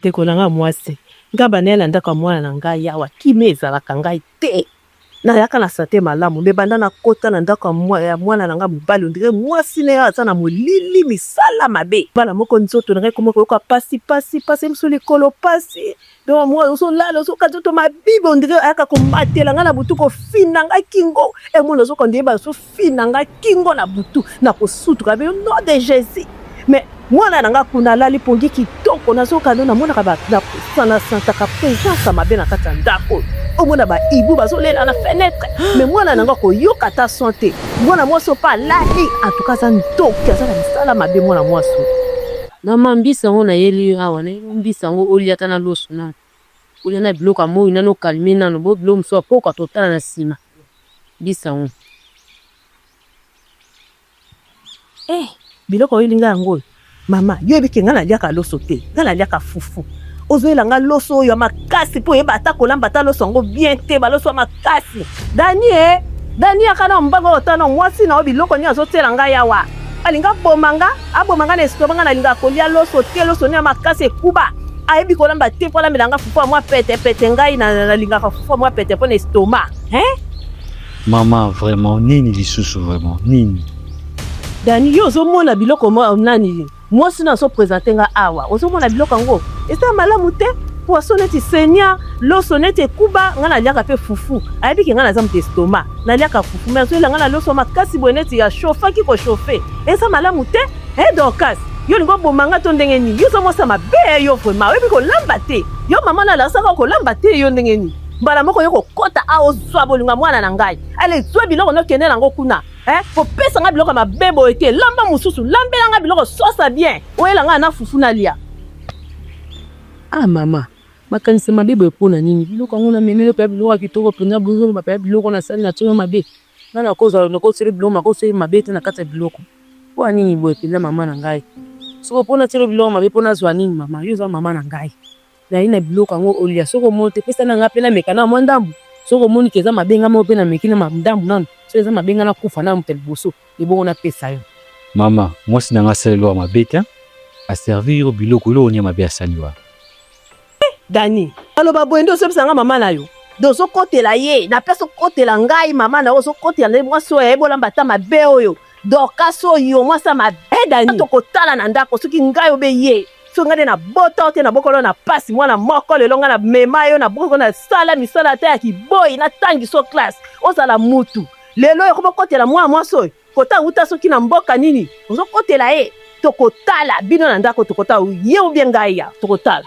Ndeko na nga mwasi, nga banda na ndako ya mwana na ngai awa, kimia ezalaka ngai te. Nayaka na sante malamu, me banda nakota na ndako ya mwana na ngai mobali, on dirait mwasi na ye aza na molili, misala mabe. Mbala moko nzoto na ngai ekoma koyoka pasi pasi pasi, miso likolo pasi. Donc moi ozolala ozoka nzoto mabibi, on dirait ayaka komatela ngai na butu kofina ngai kingo. E mwana ozoka on dirait bazofina ngai kingo na butu, na kosutuka be nom de Jésus. Mais mwana na nga kuna alali pongi kitoko, nazoka no namonaka ba na santaka présence ya mabe na kati ya ndako oyo. Omona ba ibu bazolela na fenêtre, mais mwana na nga koyoka ata son te. Mwana mwasi oyo pe alali, en tout cas aza ndoki, aza na misala mabe mwana mwasi oyo. Mama mbisi yango nayeli yo awa, nayeli yo mbisi yango olia ata na loso nanu, olia na biloko ya moyi nanu okalme nanu, bo biloko mosusu ya pokwa totala na sima, mbisi yango. Eh, biloko oyo elinga yango oyo mama yo yebi ke ngai naliaka loso te, ngai naliaka fufu. Ozoyela nga loso oyo ya makasi mpo oyeba ata kolamba ata loso yango bien te, baloso ya makasi. Dani e Dani yaka na mbango oyo tana mwasi na yo biloko nini azotiela ngai awa. Alinga aboma nga, aboma nga na estomac, nga nalingaka kolia loso te, loso nini ya makasi ekuba. Ayebi kolamba te mpo alambela nga fufu ya mwa pete pete, ngai nalingaka fufu ya mwa pete mpo na estomac. Hein? Maman vraiment nini lisusu vraiment nini? Dani yo ozomona biloko nani mwasi na azo presente nga awa, ozomona biloko yango eza malamu te. Poisson neti senia, loso neti ekuba, nga naliaka pe fufu. Ayebi ke nga naza moto estomac, naliaka fufu mais azoyela nga na loso makasi boye neti ya chauffaki ko chauffer. Eza malamu te. Eh Dorcas, yo olingi oboma nga to ndenge nini? Yo oza mwasi ya mabe yo vraiment, oyebi kolamba te. Yo mama na alakisaka kolamba te yo ndenge nini? Mbala moko yo kokota awa ozwa bolingo ya mwana na ngai. Ale zwa biloko no kende nango kuna. Eh, kopesa nga biloko ya mabe boye te. Lamba mosusu, lambela nga biloko sosa bien. Oyela nga na fufu nalia. Ah mama, makanisi mabe boye mpo na nini? Biloko yango namemeli yo mpenza biloko ya kitoko mpenza, bozoloba mpenza biloko nasali na tia yo mabe. Nga nakozala nakosala biloko nakosala mabe te na kati ya biloko. Mpo na nini boye mpenza mama na ngai? Soko mpo natiela yo biloko mabe mpo nazwa nini mama? Yo oza mama na ngai. Naye na biloko yango olia soki omoni te pesa na nga pe nameka na mwa ndambu soki omoni ke eza mabe nga moko pe nameki na ndambu nanu soki eza mabe nga nakufa na moto ya liboso ebongo napesa yo. Mama, mwasi na nga asali eloko ya mabe te, a servir yo biloko, eloko nini ya mabe asali wana? Eh Dani, aloba boye nde ozobisa nga mama na yo? Donc ozokotela ye na place okotela ngai mama na yo, ozokotela nde mwasi oyo ayebi olamba ata mabe oyo Dorcas oyo mwasi ya mabe Dani, tokotala na ndako soki ngai obe ye soki ngai nde nabota yo te nabokolo na pasi mwana moko lelo ngai namema yo na boko nasala misala ata ya kiboyi natangiso classe ozala mutu lelo oyo okobokotela mwana mwasi oyo kota wuta soki na mboka nini ozokotela ye tokotala bino na ndako tokotala ye ubie ngai ya tokotala.